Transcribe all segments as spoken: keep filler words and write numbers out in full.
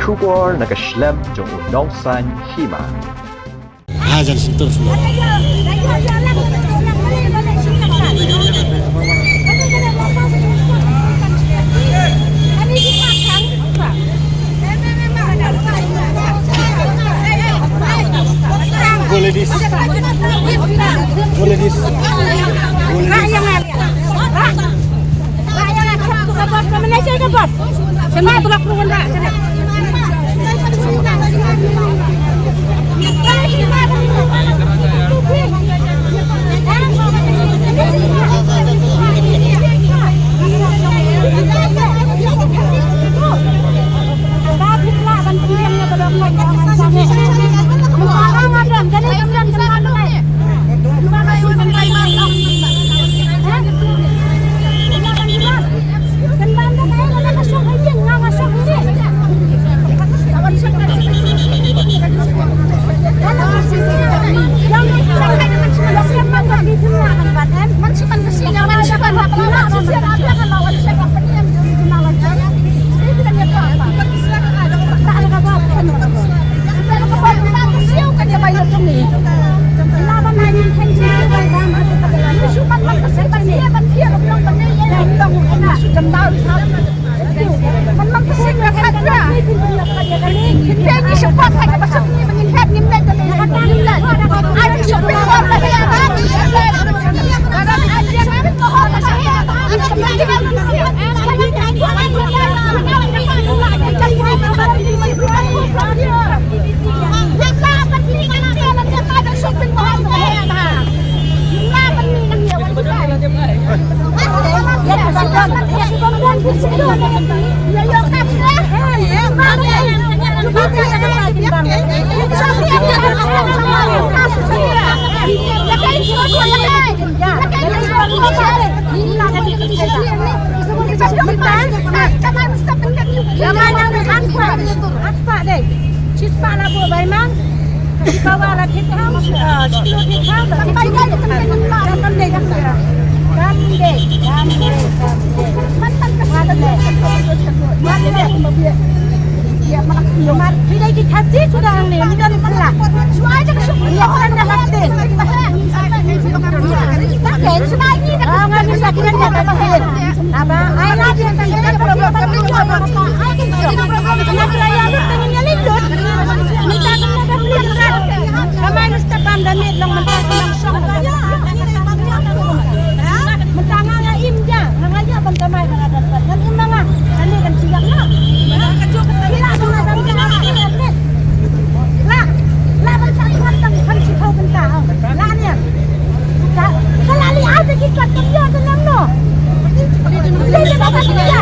Khubor na ka shlem jong u nongsan hima. Ah, jan sentur semua. Go ladies. Go ladies. Go ladies. Shispah la buh bai mang. Shispah la thied thaw, ah, shispah la thied thaw, la thied thaw. Kam dei, kam dei, kam dei, kam dei. Phi dei ki Khasi suda hangne, phi don phylla. Shuwa ïa ka shuwa, ïa ka shuwa. Ah, nga ngin sa kren ïa ka shuwa. Haba ai la ïa ka shuwa, ka shuwa ka shuwa. Nga la ïa lut, ngin ïa leit lut. Mynta ka shuwa ka shuwa. Ka mai Mister Bam da miet long mynta ka long shong. Mynta nga nga im ja, nga nga ïa ban kamai ba nga dang ngan im ma nga. Kane kan shu ïa nga. Ki la ban nga dang ja nga. La, la ban sa kan dang kan shu kau bynta. La ne. Ka, ka la li ai ki kat kam ïa ka lang no. Li ïa ka kan ïa.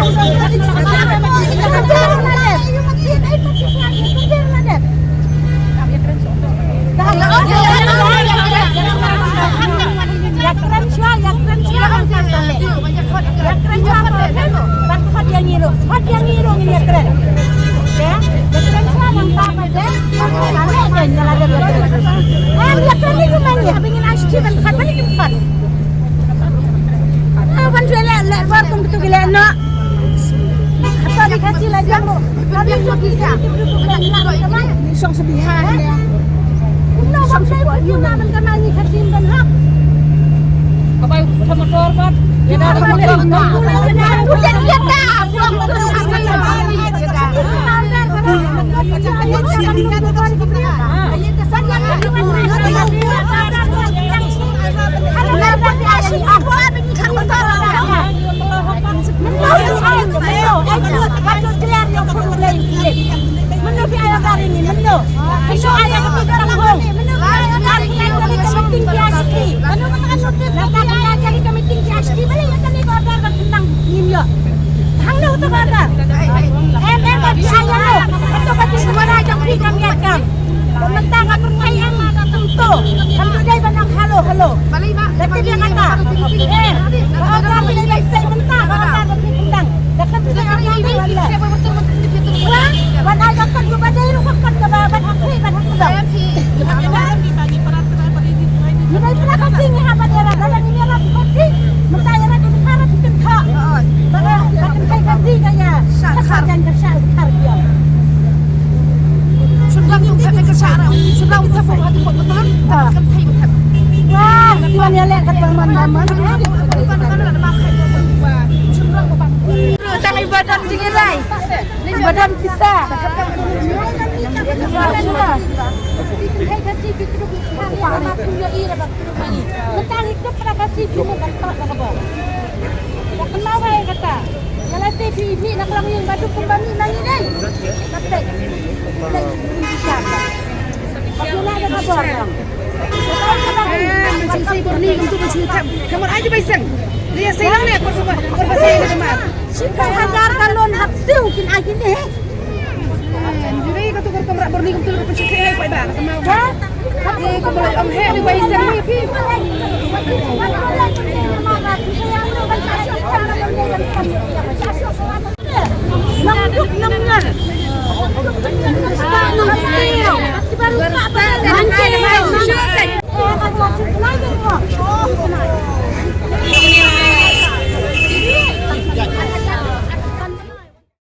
Ka ber la ne. Ka ber la ne. Ïa kren shuwa, ïa kren shuwa, ïa kren shuwa. Ban khot ïa ngi ruh, khot ïa ngi ruh ngin ïa kren. Ïa, ïa kren shuwa, ïa kren shuwa. Em, ïa kren ni kumne, ïa kren ni kumne. Ah, ban shuwa leh, leh bor kum tu ki leh noh. Apa di Khasi la jam. Kami tu bisa. Song sebihan ya. Kumno ban kai pun juna ban kamai ni Khasi ban hap. Ka bai ka motor bad. Ka bai ka motor. Udah dia dah. Mynno phi ai ïa ka ri ni, mynno? Phi shu ai ïa ka ri ni, mynno? Ai ïa ka ri ni, ka meeting ki ai ski. Mynno ka ri ka meeting ki ai ski, balei ïa kane ka order ba khynnah ngim ïoh? Hangno ka order? Em, em. Wah, kiwan ïaleh kat bang man bang man. Tang i badam jingïaleh. I badam pisa. Shiphew hajar galon hap siew kin ai kine.